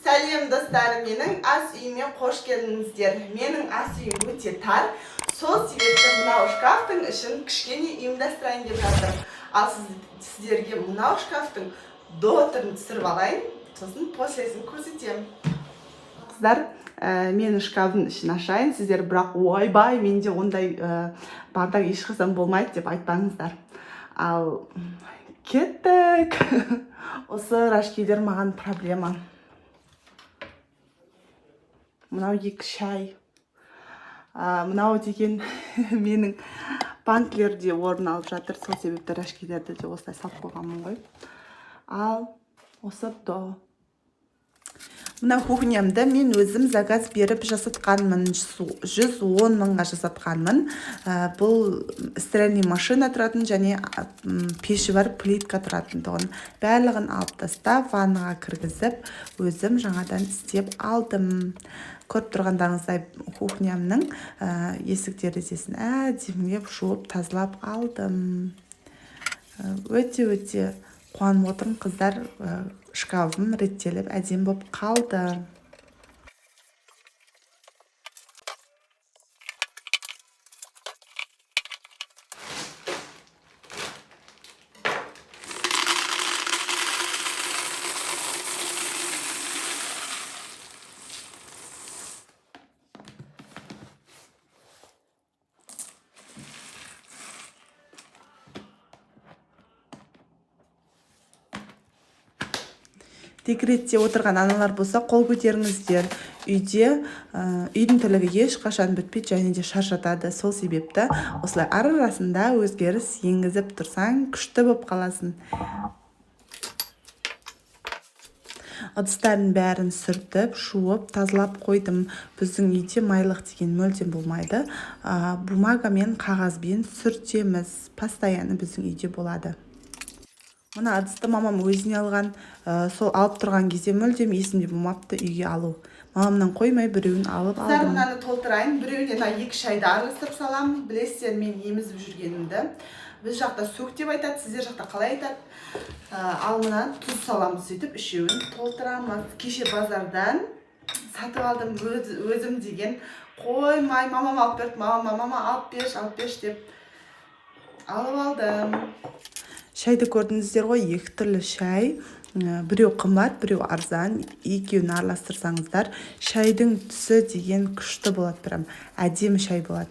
Сәлем, достар! Менің ас үйіме қош келдіңіздер. Менің ас үйім өте тар, сол себепті мынау шкафтың ішін кішкене ұйымдастырайын деп жатырмын. Ал сіздерге мынау шкафтың до түрін түсіріп алайын, сосын послесін көрсетемін. Қыздар, менің шкафтың ішін ашайын. Сіздер бірақ «Ойбай, менде ондай бардак ешқашан болмайды» деп айтпаңыздар. Ал кеттік. Осы рожкилер маған проблема. Мынау екі шай, мынау деген менің банкілерде орын алып жатыр, сол себепті рожкилерді де осылай салып қойғанмын ғой. Ал осы до. Мына кухнямды мен өзім заказ беріп жасатқанмын, 110 мыңға жасатқанмын. Бұл стиральный машина тұратын және пеші бар, плитка тұратын тұғын. Барлығын алып тастап, ваннаға кіргізіп, өзім жаңадан істеп алдым. Көріп тұрғандарыңыздай, кухнямның есік терезесін әдемілеп жуып, тазалап алдым. Өте өте қуанып отырмын, қыздар. Шкафым реттеліп, әдемі болып қалды. Декретте отырған аналар болса, қол көтеріңіздер. Үйде үйдің тірлігі ешқашан бітпейді және де шаршатады. Сол себепті осылай ара арасында өзгеріс енгізіп тұрсаң, күшті болып қаласың. Ыдыстардың бәрін сүртіп, жуып, тазалап қойдым. Біздің үйде майлық деген мүлдем болмайды. Бумагамен, қағазбен сүртеміз, постоянно біздің үйде болады. Мына ыдысты мамам өзіне алған. Сол алып тұрған кезде мүлдем есімде болмапты үйге алу. Мамамнан қоймай, біреуін алып Қыздар, алдым. мынаны толтырайын. Біреуіне мына екі шайды араластырып саламын. Білесіздер мен емізіп жүргенімді. Біз жақта сок деп айтады, сіздер жақта қалай айтады? Ал мына тұз саламыз, сөйтіп үшеуін толтырамыз. Кеше базардан сатып алдым өзім деген қоймай, мамам алып берді. Мамама: «Мама, алып берші, алып берші», – деп алып алдым. Шайды көрдіңіздер ғой, екі түрлі шай. Біреу қымбат, біреу арзан. Екеуін араластырсаңыздар, шайдың түсі деген күшті болады, прям әдемі шай болады.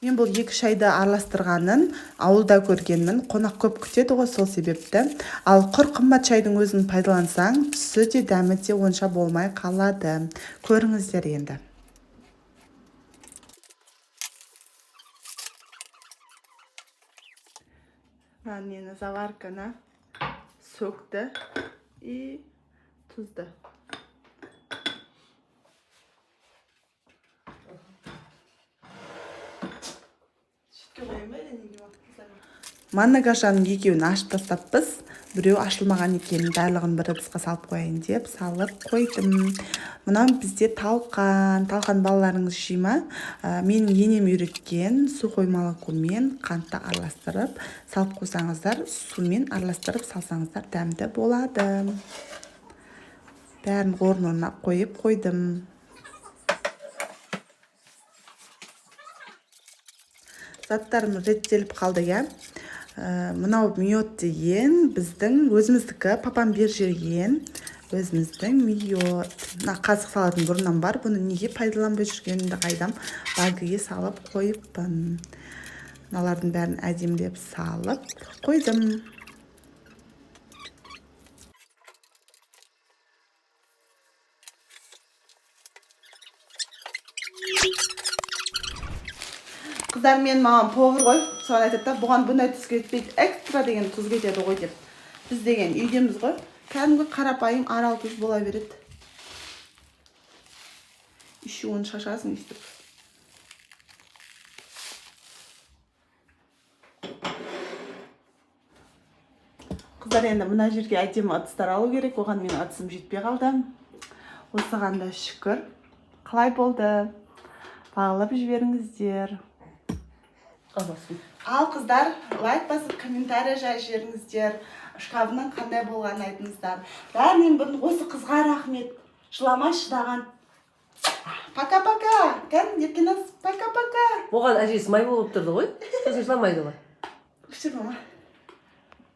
Мен бұл екі шайды араластырғанын ауылда көргенмін. Қонақ көп күтеді ғой, сол себепті. Ал құр қымбат шайдың өзін пайдалансаң, түсі де, дәмі де онша болмай қалады. Көріңіздер енді. Мына нені, заварканы, сокты и тұзды. Шетке қояйын ба или неге? Манна кашаның екеуін ашып тастаппыз, біреу ашылмаған екен. Барлығын бір ыдысқа салып қояйын деп салып қойдым. Мынау бізде талқан. Талқан балаларыңыз жей ма? Менің енем үйреткен: сухой молокомен қантты араластырып салып қойсаңыздар, сумен араластырып салсаңыздар, дәмді болады. Бәрін орын орнына қойып қойдым. Заттарым реттеліп қалды, иә. Мынау мед деген біздің өзіміздікі, папам беріп жіберген өзіміздің мед. Мына қасық салатын бұрыннан бар, бұны неге пайдаланбай жүргенімді қайдам, банкіге салып қойыппын. Мыналардың бәрін әдемілеп салып қойдым. Қыздар, мен мамам повар ғой, соған айтады да: «Бұған бұндай тұз кетпейді, экстра деген тұз кетеді ғой», – деп. Біз деген үйдеміз ғой, кәдімгі қарапайым Арал тұз бола береді. Еще оны шашасың өйстіп. Қыздар, енді мына жерге әдемі ыдыстар алу керек, оған менің ыдысым жетпей қалды. Осыған да шүкір. Қалай болды, бағалап жіберіңіздер. Аласың. Ал, қыздар, лайк басып, комментарий жазып жіберіңіздер, шкафының қандай болғанын айтыңыздар. Бәрінен бұрын осы қызға рахмет, жыламай шыдаған. Пока, пока. Кән, Еркеназ, пока, пока. Оған әжесі май болып тұрды ғой, сосын жыламайды ғой. Өшір, мама.